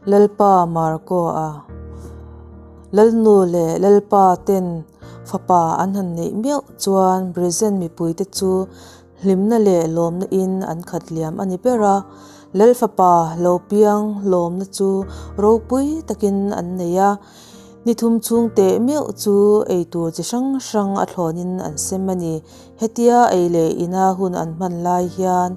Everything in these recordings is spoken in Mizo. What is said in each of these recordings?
Lalpa Marco-a Lalnu leh Lalpa ten fapa an han neih miauh chuan Brizen mipuite chu hlimna leh lawmna in an khat liam a ni ber a. Lal fapa lo piang lawmna chu ropui takin an nei a. Ni thum chhung teh meuh chu ei tur chi hrang hrang a thlawnin an sem a ni. Hetia ei leh ina hun an hman lai hian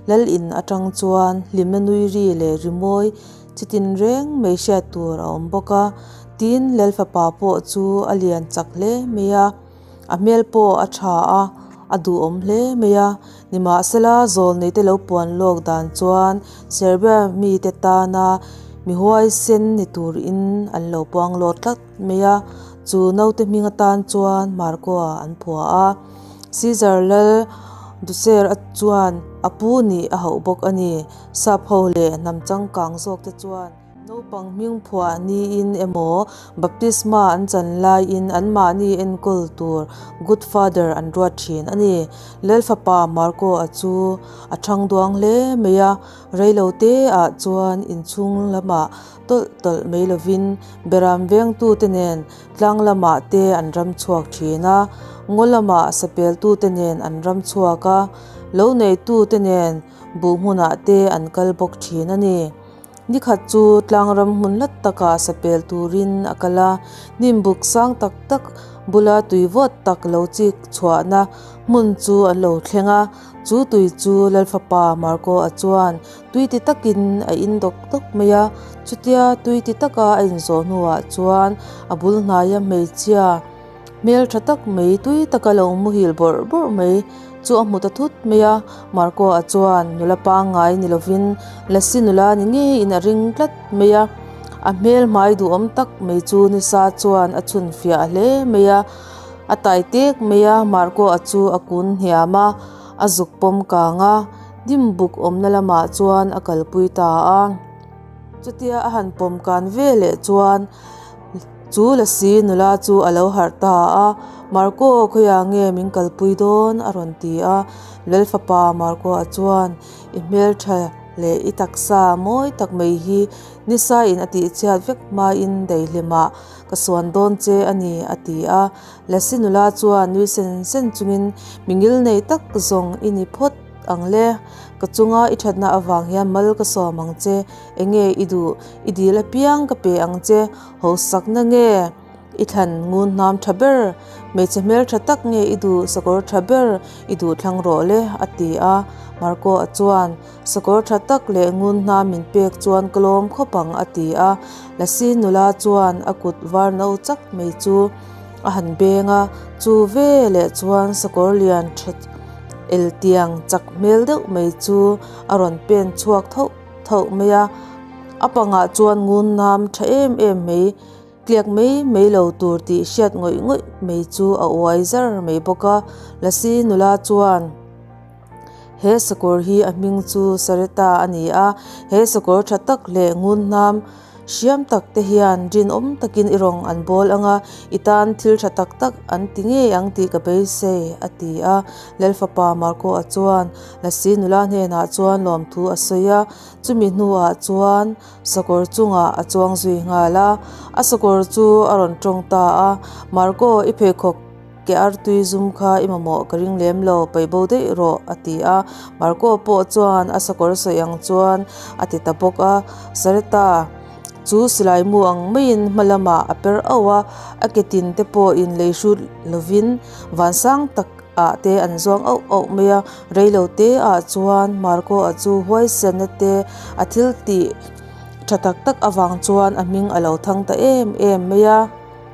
Lal in atang chuan hlimna nui ri leh rimawi chi tin reng mai hriat tur a awm bawk a. Tin, Lal fapa pawh chu a lian chak hle mai a. A hmel pawh a tha a, a duhawm hle mai a. Nimahsela, zawlneite lo puan lawk dan chuan Serbia mite tana mi huaisen ni turin an lo puang lawt tlat mai a. Chu naute hming atan chuan Marco-a an phuah a. Caesar lal Ducer-a chuan a pu nih a hauh bawk a ni. Sap ho leh hnam changkang zawkte chuan. Naupang hming phuah niin emaw, baptisma an chan laiin anmahni enkawl tur Good Father an ruat thin a ni. Lal fapa Marco-a chu a thang duang hle mai a, reilo te ah chuan inchhung lamah tawlh tawlh mai lovin beram vengtute nen tlang lamah te an ram chhuak thin a, ngaw lamah sapeltute nen an ram chhuak a, lo neitute nen buh hmunah te an kal bawk thin a ni. Nikhat chu tlangram hmun hlat takah sapel turin a kal a, hnimbuk sang tak tak bula tui vawt tak lo chik chhuahna hmun chu an lo thleng a, chu tui chu Lalfapa Marco-a chuan tui ti takin a in dawk dawk mai a, chutia tui ti taka a inzawh hnuah chuan a bul hnaia hmeichhia Hmel tha tak mai tui taka lo muhil bawrh bawrh mai chu a hmu ta thut mai a, Marco-a chuan nula pangngai ni lovin Lasi nula ni ngeiin a ring tlat mai a, a hmel hmai duhawm tak mai chu nisa chuan a chhun fiah hle mai a, a tai tek mai a, Marco-a chu a kun hniam a, a zuk pawm kang a, dim buk awmna lamah chuan a kalpui ta a. Chutia a han pawm kan ve leh chuan chu Lasi nula chu a lo harh ta a, Marco khawiah nge min kalpui dawn? a rawn ti a. Lal fapa Marco-a chuan i hmeltha leh i taksa mawi tak mai hi nisa in a tihchhiat vek hmain daihlimah ka suan dawn che a ni a ti a. Lasi nula chuan nui sen sen chungin mingil nei tak zawng i ni phawt ang le, ka chunga i thatna avang hian mal ka sawm ang che, enge i duh, i dil apiang ka pe ang che, hausakna nge i thlan ngun hnam tha ber, hmeichhe hmel tha tak nge i duh, sakawr tha ber i duh thlang rawh le a ti a, Marco a chuan sakawr tha tak leh ngun hnam min pek chuan ka lawm khawp ang a ti a, Lasi nula chuan a kut var no chak mai chu a han beng a, chu veleh chuan sakawr lian tha Eltiang chak hmel deuh mai chu a rawn pen chhuak thauh thauh mai a, a pangah chuan ngun nam tha em em mai, tliak mai mai lo tur tih hriat ngawih ngawih mai chu a uai zar mai bawk a. Lasi nula chuan he sakawr hi a hming chu Sareta a ni a, he sakawr tha tak leh ngun nam Hriam tak te hian rinawm takin i rawng an bawl ang a, i tan thil tha tak tak an ti ngei ang tih ka beisei, a ti a. Lalfapa Marco-a chuan Lasi nula hnenah chuan lawmthu a sawi a, chumi hnuah chuan sakawr chungah a chuang zui nghal a. A sakawr chu a rawn tawng ta a, Marco, i pheikhawk Ke artui zum kha i mamawh ka ring lem lo, paih bo daih rawh, a ti a. Marco pawh chuan a sakawr sawi ang chuan a ti ta bawk a. Sareta chu silai mu ang maiin hma lamah a per auh a, a ke tin te pawh inlei hrut lovin vansang tak ah te an zuang auh auh mai a. Reilo te ah chuan Marco a chu huaisenna te a thil tih tha tak tak avang chuan a hming a lo thang ta em em mai a.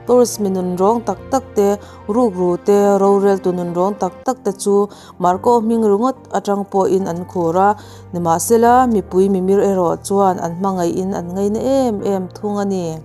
Tourist mi nun rawng tak tak te, rukru te, roreltu nun rawng tak tak te chu Marco hming ringawt atang pawhin an khur a, nimahsela mipui mimir erawh chuan an hmangaihin an ngaina em em thung a ni.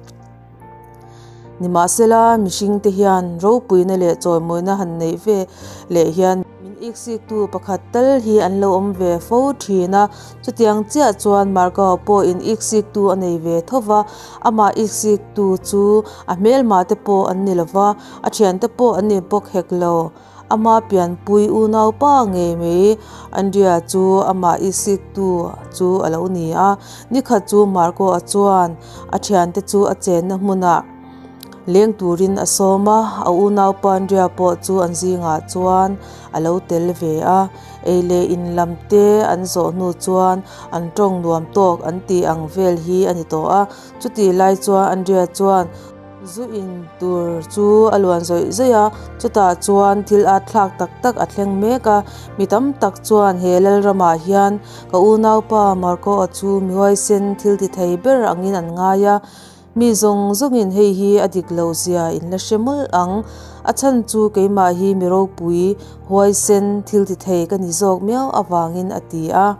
Nimahsela mihring te hian ropuina leh chawimawina han neih ve leh hian min. iksiktu pakhat tal hi an lo awm ve fo thin a, chutiang chiah chuan Marco pawhin iksiktu a nei ve tho va, amah iksiktu chu a hmelma te pawh an ni lo va, a thiante pawh an ni bawk hek lo. Ama pianpui unaupa ngei mai Andrea chu amah iksiktu chu a lo ni a, nikhat chu Marco-a chuan a thiante chu a chenna hmunah Leng turin a sawm a, a unaupa Andrea pawh chu an zingah chuan a lo tel ve a. Ei leh in lam te an zawh hnu chuan an tawng nuam tawk an tih ang vel hi a ni tawh a. Chutih lai chuan Andrea chuan zu in tur chu a luan zawih zawih a, chutah chuan thil at thlak tak tak a thleng mek a. Mi tam tak chuan he Lalramah hian ka unaupa Marco-a chu mi huaisen thil ti thei ber angin an ngai a. Mi zawng zawngin hei hi a dik loh zia in la hre mawlh ang. A chhan chu keimah hi mi ropui, huaisen, thil ti thei ka ni zawk miau avangin a ti a.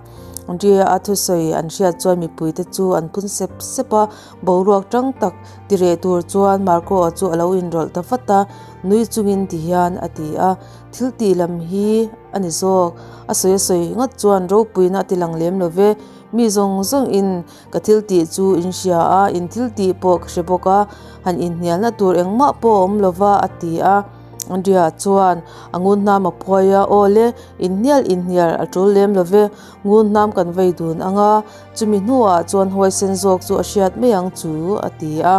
Andrea a thusawi an hriat chuan mipuite chu an phun sep sep a, boruak tang tak ti reh tur chuan Marco-a chu a lo inrawlh ta vat a, nui chungin ti hian a ti a. Thil tih lam hi a ni zawk. A sawi a sawi ngawt chuan ropuina a ti lang lem lo ve. Mi zawng zawngin Ka thil tih chu in hria a, in thil tih pawh ka hre bawk a, han inhnialna tur engmah pawh a awm lo va, a ti a. Andrea chuan a ngun hnam a phuai a, Aw le, inhnial inhnial a tul lem lo ve, ngun hnam kan vei dun ang a, chumi hnuah chuan huaisen zawk chu a hriat mai ang chu, a ti a.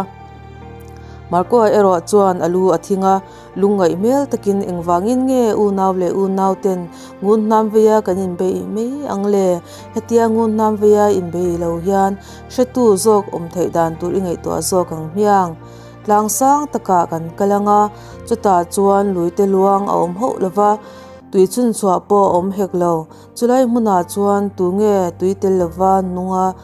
Marco-a erawh chuan a lu a thing a, Lungngaih hmel takin engvangin nge unau leh unau ten ngun hnam veia kan inbeih mai ang le? Hetia ngun hnam veia inbeih lo hian hretu zawk awm theih dan tur i ngaihtuah zawk ang hmiang. Tlang sang takah kan kal ang a, chutah chuan luite luang a awm hauh lova, tui chhunchhuah pawh a awm hek lo. Chulai hmunah chuan tunge tui tel lova nunga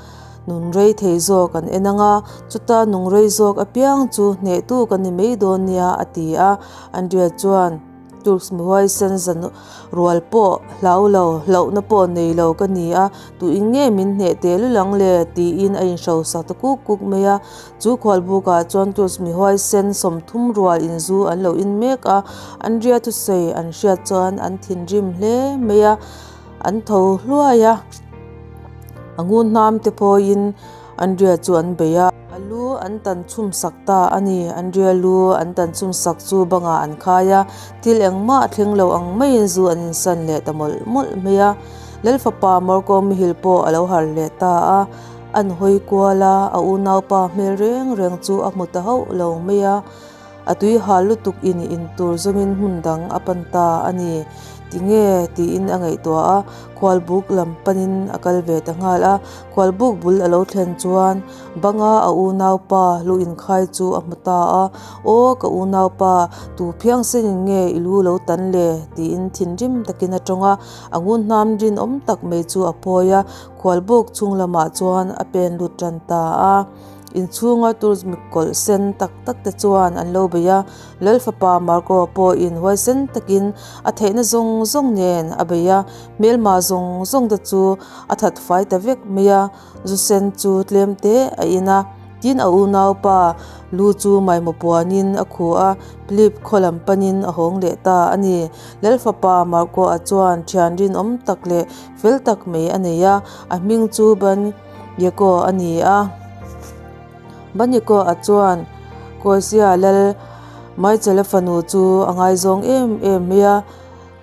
Nun rei thei zawk an en ang a, chuta nung rei zawk apiang chu hnehtu ka ni mai dawn nia a ti a. Andrea chuan Turks mihuaisen zan rual pawh hlau lo, hlauhna pawh nei lo ka ni a, tuin nge min hneh teh lul ang le? tiin a inhrosak ta kuk kuk mai a. Chu khualbukah chuan Turks mihuaisen 30 rual inzu an lo in mek a, Andrea thusawi an hriat chuan an thinrim hle mai a. An tho hluai a, a ngun hnam te pawhin Andrea chu an bei a. A lu an tan chhum sak ta a ni. Andrea lu an tan chhum sak chu bangah an khai a, thil engmah a thleng lo ang maiin zu an insan leh ta mawlh mawlh mai a. Lalfapa Marco Mihil pawh a lo harh leh ta a, an hawi kual a, a unaupa hmel reng reng chu a hmu ta hauh lo mai a. A tui hal lutuk in in tur zawngin hmun dang a pan ta a ni. Tinge? tiin a ngaihtuah a, khualbuk lam panin a kal ve ta nghal a. Khualbuk bul a lo thlen chuan banga a unaupa lu inkhai chu a hmu ta a, Aw ka unaupa, tu phiangsenin nge i lu lo tan le? tiin thinrim takin a tawng a. A ngun hnam rinawm tak mai chu a phawi a, khualbuk chhung lamah chuan a pen lut tan ta a. Inchhunga tourist mikawlh sen tak tak te chuan an lo bei a, Lalfapa Marco pawhin huaisen takin a theihna zawng zawng nen a bei a, hmelma zawng zawng te chu a that fai ta vek mai a, zu sen chu tlem te a in a, tin a unaupa lu chu maimaw puanin a khuh a, Philip khaw lam panin a hawng leh ta a ni. Lalfapa Marco-a chuan thian rinawm tak leh fel tak mai a nei a, a hming chu Ban. Yeko a ni a. Banyeko a chuan Croatia lal Michael-a fanu chu a ngaizawng em em mai a,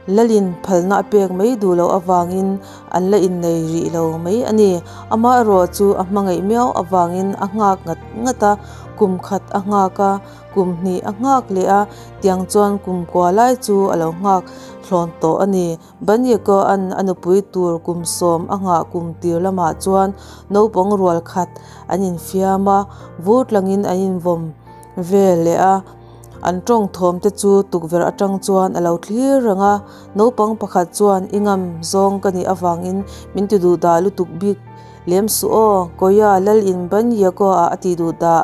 lalin phalna a pek mai duh loh avangin an la innei rih lo mai a ni. Amaherawh chu a hmangaih miau avangin a nghak ngat ngat a, kum khat a nghak a, kum hnih a nghak leh a, tiang chuan kum kua lai chu a lo nghak thlawn tawh a ni. Banyeko-a'n a nupui tur kum sawm a nghah kum tir lamah chuan naupang rual khat an infiam a, vur tlangin an invawm vel leh a. An tawng thawm te chu tukverh atang chuan a lo thlir reng a. Naupang pakhat chuan i ngam zawng ka nih avangin min ti duh dah lutuk bik lem suh aw, Kawia Lalin Banyeko-a a ti duh dah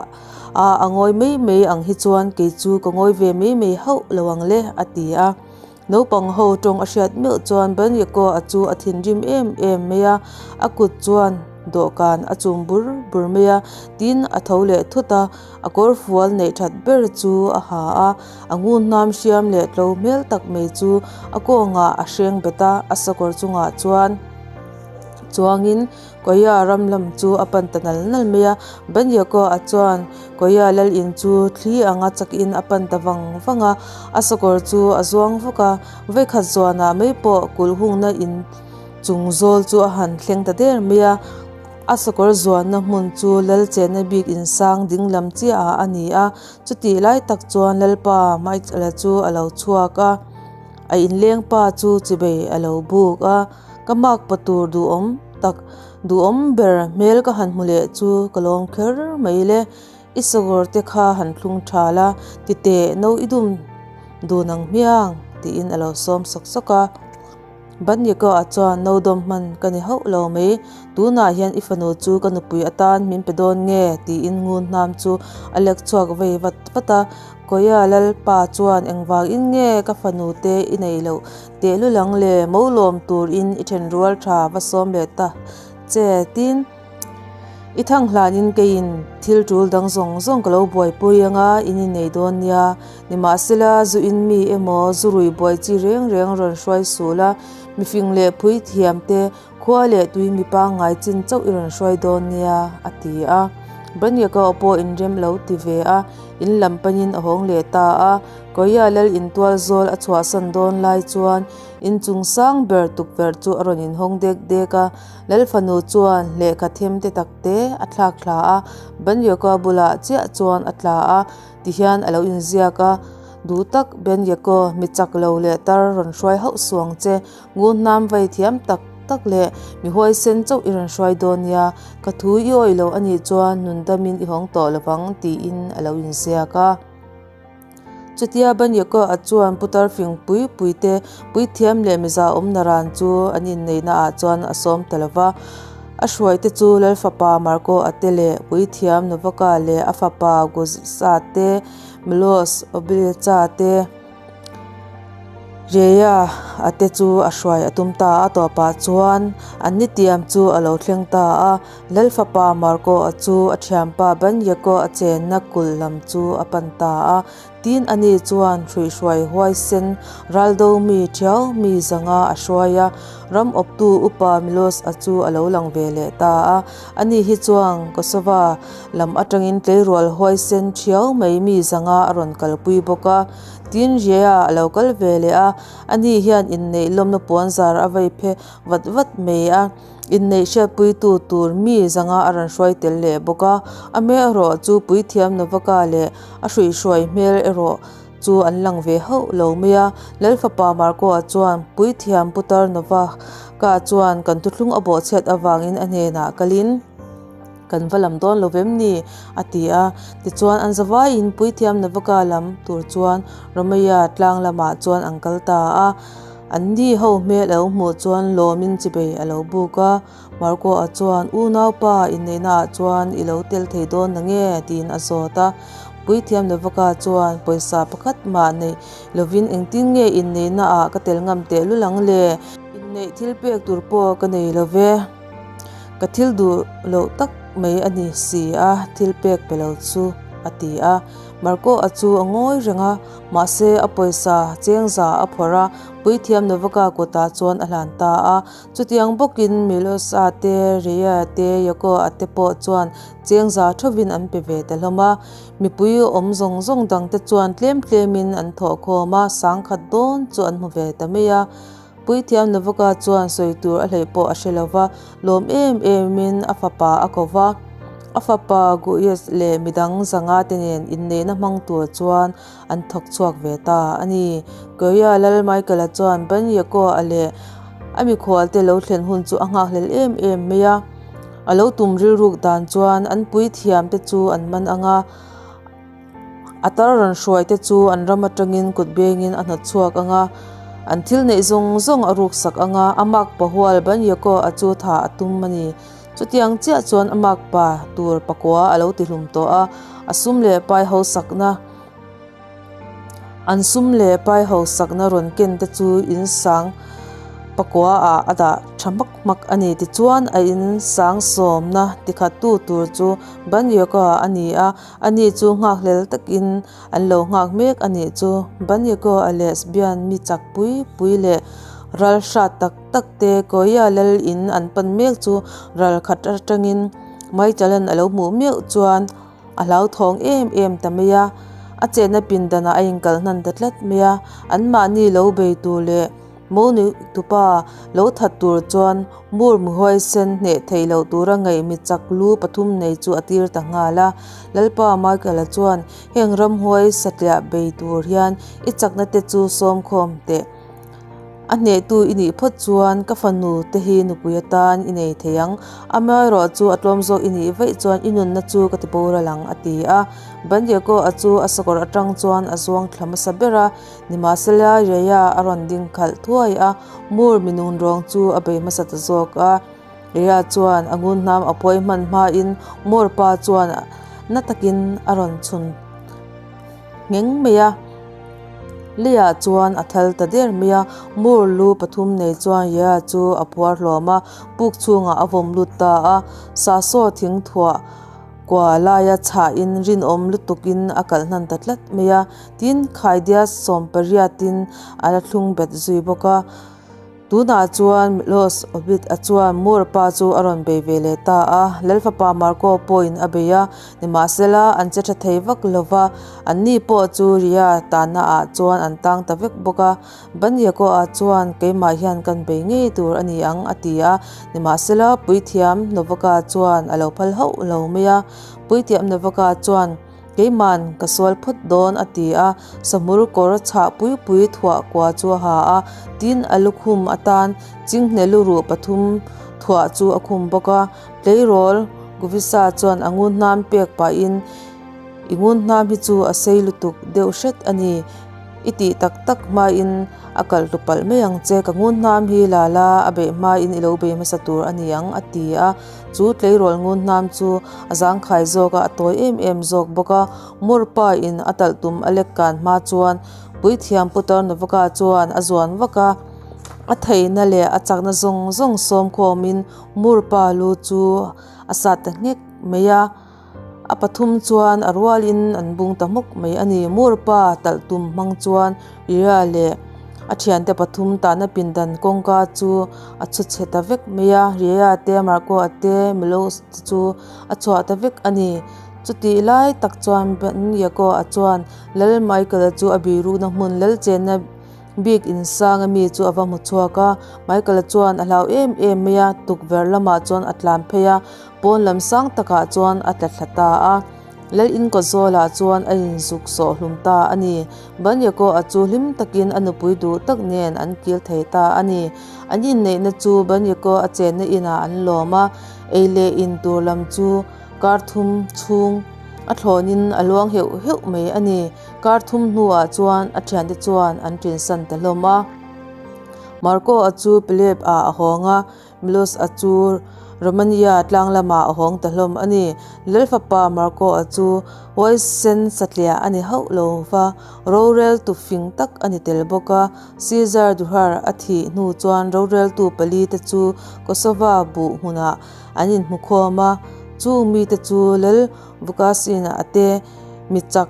a, a ngawi mai mai ang hi chuan kei chu ka ngawi ve mai mai hauh lo ang le, a ti a. Naupang ho tawng a hriat meuh chuan Banyeko a chu a thinrim em em mai a, a kut chuan. dawhkan a chum bur bur mai a, tin a tho leh thut a, a kawr fual neih that ber chu a ha a, a ngun hnam hriam leh tlo hmel tak mai chu a kawngah a hreng bet a, a sakawr chungah chuan chuangin Kawia ram lam chu a pan ta nal nal mai a, Banyako-a chuan Kawia lal in chu thli anga chakin a pan ta vang vang a, a sakawr chu a zuang vuk a, vawikhat zuanah mai pawh kulh hungna in chung zawl chu a han thleng ta der mai a, a sakawr zuanna hmun chu lal chenna bik insang ding lam chiah ah a ni a, chutih lai tak chuan Lalpa Hmaichala chu a lo chhuak a, a inleng pa chu chibei a lo buk a. Ka mak pa tur duhawm tak, duhawm ber hmel ka han hmu leh chu ka lawm kher mai le. I sakawr te kha han thlung tha la, ti teh no i dum dun ang hmiang tiin a lo sawm sawk sawk a. Banyakaw-ah chuan no dawm hman ka ni hauh lo mai, tunah hian i fanu chu ka nupui atan min pe dawn nge tiin ngun hnam chu a lek chhuak vei vat vat a. Kawia Lalpa chuan engvangin nge ka fanu te i neih loh Tehlul ang le, mo lawm tur in i then rual tha va sawm leh ta che tin i thang hlan in keiin thil tul dang zawng zawng ka lo buaipui anga in innei dawn nia. Nimahsela zu in mi emaw zu rui buai chi reng reng rawn hruai sul a, mifing leh phui thiam te Khua leh tui mi pangngai chin chauh i rawn hruai dawn nia, a ti a. Banyaka aw pawh inrem lo ti ve a, in lam panin a hawng leh ta a. Kawia lal intual zawl a chhuahsan dawn lai chuan inchung sang ber tukverh chu a rawn inhawng dek dek a. Lal fanu chuan lehkha them te tak te a thlak thla a, Banyaka bulah chiah chuan a tla a, tihian a lo inziak a, Duh tak Banyako, mi chak lo leh tar rawn hruai hauh suang che, Ngunhnam vai thiam tak tak leh mi huaisen chauh i rawn hruai dawn nia, ka thu i awih loh a nih chuan nun damin i hawng tawh lovang tiin a lo inziak a. Chutia Banyako-a chuan putar fing pui pui te puithiam leh miza awmna ran chu an inneihna ah chuan a sawm ta lova, a hruaite chu Lal fapa Marco-a te leh puithiam Novaka leh a fapa Guza te, Milos Obilica te, Reia a te chu a hruai a tum ta a, tawpah chuan an nitiam chu a lo thleng ta a. Lal fapa Marco a chu a thianpa Banyako a chenna kulh lam chu a pan ta a. Tin ani chuan hruihhruai huaisen raldo mi thiau mi zanga a hruai a, ram awptu upa Milos a chu a lo lang ve leh ta a. Ani hi chuan Kosova lam atangin tleirual huaisen thiau mai mi zanga a rawn kalpui bawk a. Tin Ria a lo kal ve leh a, ani hian inneih lawmna puan zar a vei phe vat vat mai a, inneih hriatpuitu tur mi zanga a rawn hruai tel leh bawk a, a hmel erawh chu puithiam Novaka leh a hruihhruai hmel erawh chu an lang ve hauh lo mai a. Lal fapa Marco-a chuan puithiam putar Novaka chuan kan thuthlung a bawhchhiat avangin a hnenah kalin, Kan va lam dawn lo vem ni? a ti a. Tichuan an zavaiin Puithiam Navaka lam tur chuan Romea tlang lamah chuan an kal ta a. An ni ho hmel a lo hmuh chuan lawmin chibei a lo buk a. Marco-a chuan, Unaupa, inneihnaah chuan i lo tel thei dawn na nge? tiin a zawt a. Puithiam Navaka chuan, Pawisa pakhat mah neih lovin engtin nge inneihnaah ka tel ngam tehlul ang le? Inneih thil pek tur pawh ka nei lo ve. Ka thil duh loh tak mai a ni si a, thil pek pe lo chu a ti a. Marco-a chu a ngawi reng a, mahse a pawisa chengza a phawrh a, puithiam Novaka kutah chuan a hlan ta a. Chutiang bawkin Milosa te, Reya te, Yoko-a te pawh chuan chengza thovin an pe ve ta hlawm a. Mipui awm zawng zawng dangte chuan tlem tlemin an thawhkhawm a, sangkhat dawn chu an hmu ve ta mai a. Puithiam Novaka chuan sawi tur a hleih pawh a hre lo va, lawm em emin a fapa a ko va. A fapa Guius leh midang zanga te nen inneihna hmang tur chuan an thawk chhuak ve ta a ni. Korea Lal Michael-a chuan Ban Yako-a leh a mikhualte lo thlen hun chu a nghakhlel em em mai a. A lo tum rilruk dan chuan an puithiamte chu an man ang a. A tar rawn hruai te chu an ram atangin kut bengin a hnawt chhuak ang a, an thil neih zawng zawng a ruk sak ang a, a makpa hual ban Yako a chu tha a tum a ni. Chutiang chiah chuan a makpa tur pakua a lo ti hlum tawh a, a sum leh pai hausakna an sum leh pai hausakna rawn ken te chu in sang. pakua ah a dah tha hmak hmak a ni. Tichuan a in sang sawmna tikhattu tur chu Banyoko a ni a, ani chu nghakhlel takin an lo nghak mek a nih chu. Banyoko a leh Sbian mi chak pui pui leh ral hrat tak tak te Koya lal in an pan mek chu ral khat atangin Maichalan a lo hmuh meuh chuan A hlauthawng em em ta mai a, a chenna pindanah a inkalh hnan ta tlat mai a, anmahni lo bei tur leh mo nuih tupa lo that tur chuan mur mihuaisen hneh theih loh tura ngaih mi chak lu pathum nei chu a tir ta nghal a. Lalpa Michael-a chuan heng ramhuai satliah bei tur hian i chakna te chu sawmkhawm teh. A hnehtu i nih phawt chuan ka fanu te hi nupui atan i nei thei ang. Amaherawh chu a tlawm zawk i nih vaih chuan i nunna chu ka ti boral ang, a ti a. Bandiago a chu a sakawr atang chuan a zuang thla hmasa ber a, nimahsela Rhea a rawn ding khalh thuai a, Moore mi nun rawng chu a bei hmasa ta zawk a. Rhea chuan a ngun hnam a phawi hman hmain Moore pa chuan na takin a rawn chhun ngheng mai a. Leiah chuan a thal ta der mai a, Moore lu pathum nei chuan Yea chu a phuar hlawm a, puk chhungah a vawm lut ta a. Sasaw thing thuah kua laia chhahin rinawm lutukin a kalh hnan ta tlat mai a, tin, Khaidia sawmpariatin a la thlung bet zui bawk a. Tunah chuan Milos Obit a chuan Moore pa chu a rawn bei ve leh ta a, Lalfapa Marco pawhin a bei a, nimahsela an che tha thei vak lo va, anni pawh chu Ria tanna ah chuan an tang ta vek bawk a. Banyako ah chuan keimah hian kan bei ngei tur a ni ang a ti a, nimahsela Puithiam Novaka chuan a lo phal hauh lo mai a. Puithiam Novaka chuan. Keiman ka sual phawt dawn a ti a, sahmur kawr chhah pui pui thuah kua chu a ha a, tin a lukhum atan chinghne luruh pathum thuah chu a khum bawk a. Tleirawl Guvisa chuan a ngun hnam pek pahin, I ngun hnam hi chu a sei lutuk deuh hret a ni, I tih tak tak hmain a kalh hlu palh mai ang che, ka ngun hnam hi la la a beih hmain i lo bei hmasa tur a ni ang a ti a. Chu tleirawl ngun hnam chu a zangkhai zawk a, a tawi em em zawk bawk a. Murpa in a talh tum a lek kan hma chuan Puithiam Putar Novaka chuan a zuan vak a, a theihna leh a chakna zawng zawng sawm khawmin Murpa lu chu a sat ta nghek mai a. A pathum chuan a rualin an bung ta hmawk mai a ni. Murpa talh tum hmang chuan Ria leh a thiante pathum tahna pindan kawngka chu a chhu chhe ta vek mai a. Ria te, Marco-a te, Milos te chu a chhuah ta vek a ni. Chutih lai tak chuan Ben Yago-a chuan Lal Michael-a chu a birukna hmun Lal chenna Bik insang a mi chu a va hmu chhuak a, Michael-a chuan a hlau em em mai a, tukverh lamah chuan a tlan phei a, pawn lam sang takah chuan a tla thla ta a. Lal in kaw zawlah chuan a inzuk sawh hlum ta a ni. Banyako-a chu hlim takin a nupui duh tak nen an kil thei ta a ni. An inneihna chu Banyako-a chenna inah an lawm a, ei leh in tur lam chu kar thum chhung a thlawnin a luang heuh heuh mai a ni. Kar thum hnuah chuan a thiante chuan an tinsan ta hlawm a. Marco-a chu Pelep-ah a hawng a, Milos-a chu Romania tlang lamah a hawng ta hlawm a ni. Lal fapa Marco-a chu huaisen satliah a ni hauh lo va, roreltu fing tak a ni tel bawk a. Caesar Duhar a thih hnu chuan roreltu pali te chu Kosova buh hmunah an inhmukhawm a, chung mite chu Lal Vukasin-a te, Mi chak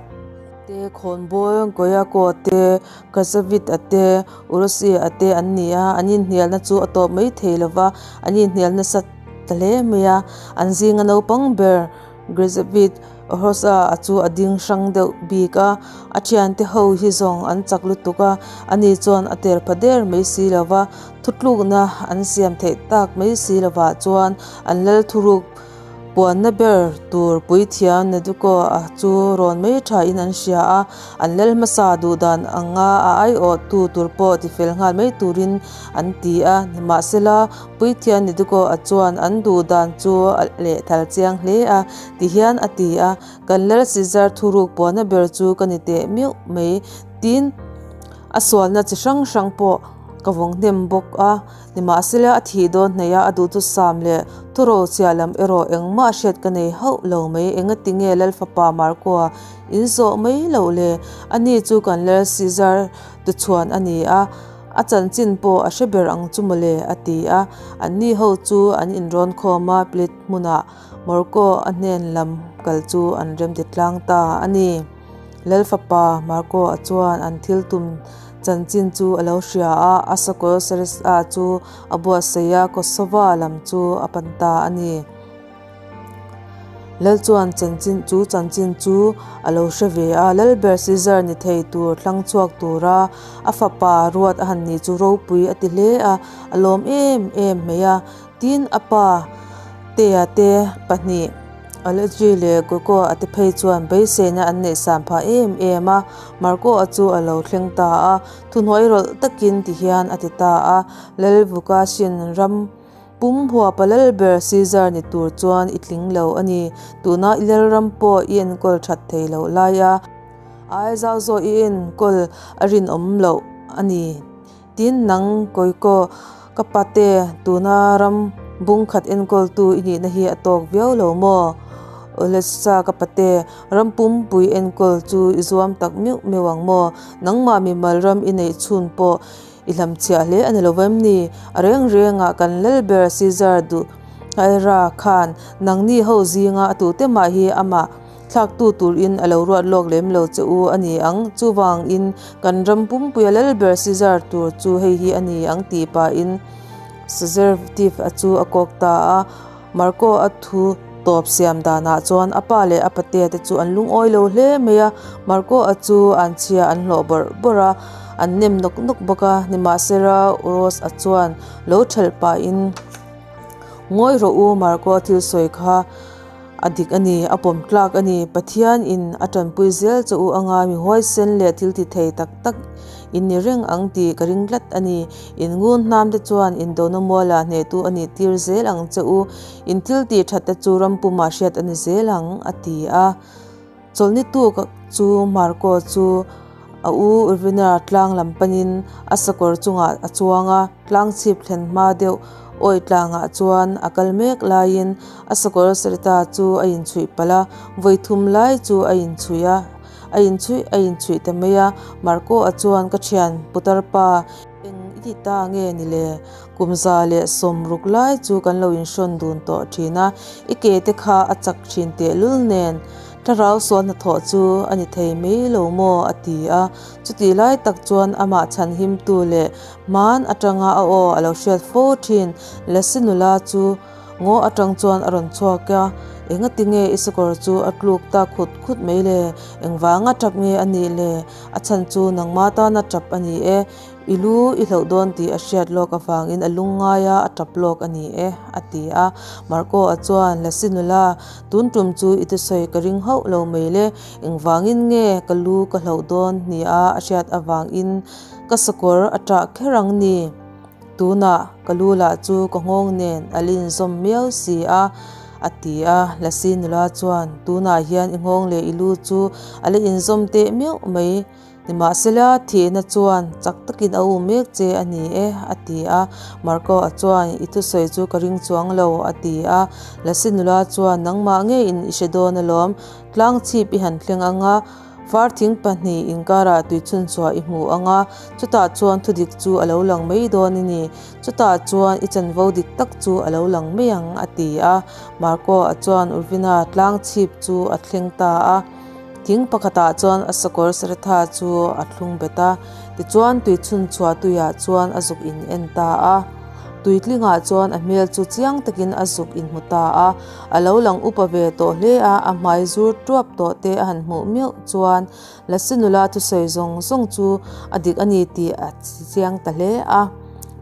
te, Khawnbawl, Goyako te, Krasavit a te, Urosi a te an ni a, an inhnialna chu a tawp mai thei lo va, an inhnial nasa ta hle mai a. An zinga naupang ber Grezavit Ohrosa a chu a ding hrang deuh bik a, a thiante ho hi zawng an chak lutuk a, ani chuan a tel pha der mai si lo va, thutlukna an siam theih tak mai si lovah chuan an lal thuruk Puanna ber tur puithiam Neduko-a chu rawn mai thain an hria a, an lal hmasa duh dan anga a aiawhtu tur pawh tifel nghal mai turin an ti a. Nimahsela, puithiam Neduko-a chuan an duh dan chu a lehthal chiang hle a, tihian a ti a, Kan lal Caesar thuruk puanna ber chu ka ni teh meuh mai, tin, a sualna chi hrang hrang pawh ka vawng hnem bawk a. Nimahsela a thih dawn hnaih a, a duh chu sam leh thuro chhia lam erawh engmah hriat ka nei hauh lo mai. Engati nge Lal fapa Marco-a in zawh mai loh le? Ani chu kan Lal Caesar tuchhuan a ni a, A chanchin pawh a hre ber ang chu mawle, a ti a. Anni ho chu an inrawn khawm a, Pilit hmunah Marco a hnen lam kal chu an remti tlang ta a ni. Lal fapa Marco a chuan an thil tum chanchin chu a lo hria a, a sakawr Sarissa chu a buatsaih a, Kosova lam chu a pan ta a ni. Lal chuan chanchin chu chanchin chu a lo hre ve a, Lalber Caesar ni thei tur thlang chhuak tura a fapa ruat a han ni chu ropui a ti hle a, a lawm em em mai a. Tin, a pa Tea te pahnih Allegri leh Gogo-a te phei chuan beiseina an neih san phah em em a, Marco-a chu a lo thleng ta a, thuhnuai rawlh takin tihian a ti ta a, Lal Vukasin ram Pum huapa lalber Caesar ni tur chuan i tling lo a ni. Tuna i lalram pawh i enkawl that thei loh laia ai zau zawh i enkawl a rinawm loh a ni. Tin, nang Koiko ka pate tuna ram bung khat enkawltu i nihna hi a tawk viau lo maw? Olesa ka pate ram pumpui enkawl chu i zuam tak meuh meuh ang maw? Nangmah mimal ram i neih chhun pawh I hlamchhiah hle a ni lo vem ni? A reng rengah kan lalber Caesar duh Haira khan nangni ho zinga a tute mah hi amah thlaktu turin a lo ruat lawk lem lo che u a ni ang. Chuvangin kan ram pumpuia lalber Caesar tur chu hei hi a ni ang tih pahin Caesartive a chu a kawk ta a. Marco a thu tawp siam danah chuan a pa leh a patea te chu an lungawi lo hle mai a, Marco a chu an chhia an hlawh bawrh bawrh a, an nem nawk nawk bawk a, nimahsela Uros a chuan lo thelh pahin Ngawi rawh u Marco a thil sawi kha a dik a ni, a pawm tlak a ni, Pathian in a tanpui zel che u anga mi huaisen leh thil ti thei tak tak in ni reng ang tih ka ring tlat a ni. In ngun hnam te chuan indona mualah hnehtu a nih tir zel ang che u. In thil tih that te chu ram pumah hriat a ni zel ang, a ti a. Chawlhni tuk chu Marco chu a u Irvina tlang lam panin a sakawr chungah a chuang a, tlang chhip thlen hma deuh awi tlangah chuan a kal mek laiin a sakawr Sarita chu a inchhuih palh a, vawi thum lai chu a inchhuih a. A inchhuih a inchhuih ta mai a, Marco-a chuan ka thian putar pa, eng i ti ta nge ni le? Kum 160 lai chu kan lo inhrawn dun tawh thin a, i ke te kha a chak thin tehlul nen thlarau sual hnathawh chu a ni thei mai lo maw? a ti a. Chutih lai tak chuan amah chhanhimtu leh hman atanga a aw a lo hriat fo thin Lasi nula chu Ngaw atang chuan a rawn chhuak a, Engati nge i sakawr chu a tluk ta khut khut mai le? Engvanga tap nge a nih le? A chhan chu nangma tana tap a ni e. I lu i hlauh dawn tih a hriat lawk avangin a lungngai a, a tap lawk a ni e, a ti a. Marco-a chuan, Lasi nula, tun tum chu i thusawi ka ring hauh lo mai le. Engvangin nge ka lu ka hlauh dawn nia a hriat avangin ka sakawr a tah kher ang ni? Tunah ka lu lah chu ka nghawng nen a linzawm miau si a, a ti a. Lasi nula chuan, Tunah hian i nghawng leh i lu chu a la inzawm teh meuh mai. Nimahsela, thihna chuan chak takin a um mek che a ni e, a ti a. Marco-a chuan, I thusawi chu ka ring chuang lo, a ti a. Lasi nula chuan, Nangmah ngeiin i hre dawn alawm. Tlang chhip i han thleng ang a. Far thing pahnih inkarah tui chhunchhuah i hmu ang a, chutah chuan thudik chu a lo lang mai dawn a ni. Chutah chuan i chanvo dik tak chu a lo lang mai ang, a ti a. Marco-a chuan Urvina tlang chhip chu a thleng ta a. Thing pakhatah chuan a sakawr Saretha chu a thlung bet a, tichuan tui chhunchhuah tuiah chuan a zuk in en ta a. Tuitlingah chuan a hmel chu chiang takin a zuk inhmu ta a. A lo lang upa ve tawh hle a, a hmai zur tuap tawh te a han hmuh meuh chuan Lasi nula thusawi zawng zawng chu a dik a ni tih a chiang ta hle a.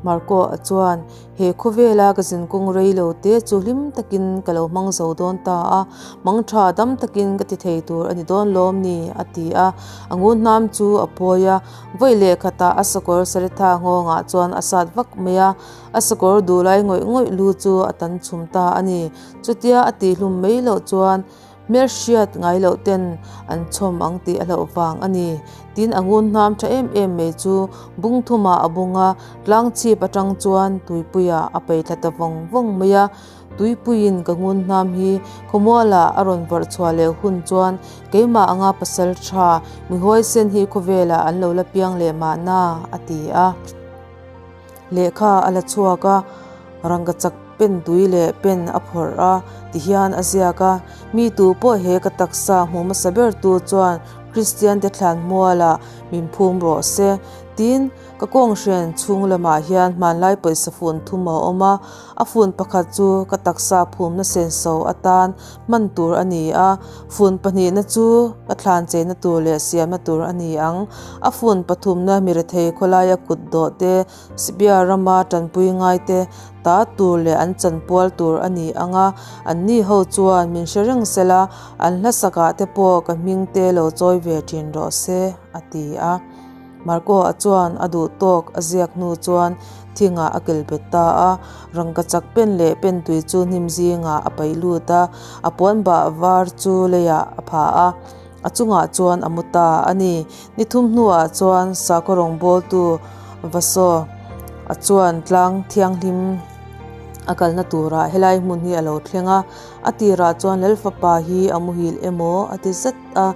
Marco-a chuan, He khawvela ka zinkawng rei lo te chu hlim takin ka lo hmang zo dawn ta a, mang tha dam takin ka ti thei tur a ni dawn lawm ni? a ti a. A ngun hnam chu a phawi a, vawi leh khatah a sakawr Saritha nghawngah chuan a sat vak mai a. A sakawr duh lai ngawih ngawih lu chu a tan chhum ta a ni. Chutia a tihhlum mai loh chuan hmelhriat ngai loh ten an chhawm ang tih a hlauh vang a ni. Tin, a ngun hnam tha em em mai chu bung thumah a bung a, tlang chhip atang chuan tuipuiah a peih thla ta vawng vawng mai a. Tuipuiin ka ngun hnam hi khawmualah a rawn vawrh chhuah leh hun chuan keimah anga pasal tha mi huaisen hi khawvelah an lo la piang leh mahna, a ti a. Lehkha a la chhuak a, rangkachak pen tui leh pen a phawrh a, tihian a ziak a, Mi tu pawh he ka taksa hmu hmasa bertu chuan Kristiante thlan mualah min phum rawh se. Tin, ka kawnghren chhung lamah hian hmanlai pawisa fun thum a awm a, a fun pakhat chu ka taksa phumna senso atan hman tur a ni a, fun pahnihna chu ka thlan cheina tur leh siamna tur a ni ang. A fun pathumna mirethei khawlaia kut dawh te, Sibia rama tanpui ngai te ta tur leh an chanpual tur a ni ang a, anni ho chuan min hre reng sela, an hlasakah te pawh ka hming te lo chawi ve thin rawh se, a ti a. Marco-a chuan a duh tawk a ziak hnu chuan thingah a kel bet ta a, rangkachak pen leh pen tui chu hnim zingah a paih lut a, a puan bah var chu leiah a pha a, a chungah chuan a mu ta a ni. Ni thum hnuah chuan sakhaw rawngbawltu Vaso-a chuan tlang thianghlim a kalna turah helai hmun hi a lo thleng a, a tirah chuan Lalfapa hi a muhil emaw a ti zet a.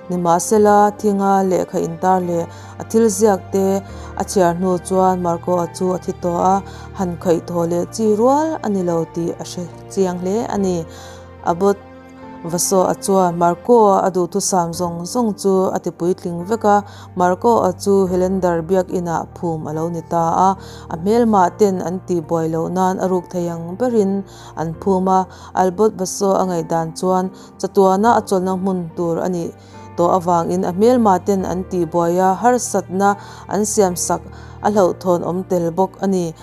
Nimahsela, thinga lehkha intar leh a thil ziak te a chhiar hnu chuan Marco-a chu a thi tawh a, han khaih thaw leh chi rual a ni lo tih a hre chiang hle a ni. Abbot Vaso-a chuan Marco-a a duhthusam zawng zawng chu a ti puitling vek a, Marco-a chu Helander biakinah phum a lo ni ta a, a hmelmah ten an tihbuai loh nan a ruk thei ang berin an phum a, Albot Vaso-a ngaihdan chuan Chatuana a chawlhna hmun tur a nih tawh avangin a hmelma ten an tihbuai a, harsatna an siamsak a hlauhthawn awm tel bawk a ni.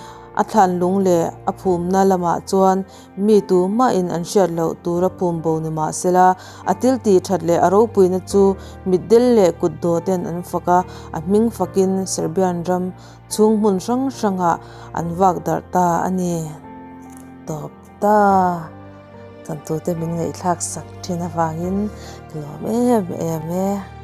A thlan lung leh a phumna lamah chuan mi tumahin an hriat loh tura phum bo ni mah sela, a thil tih that leh a ropuina chu mitdel leh kutdawh ten an fak a, a hming fakin Serbian ram chhung hmun hrang hrangah an vak darh ta a ni. Tawp. Ta chantute min ngaihthlak sak thin avangin ka lawm em em e.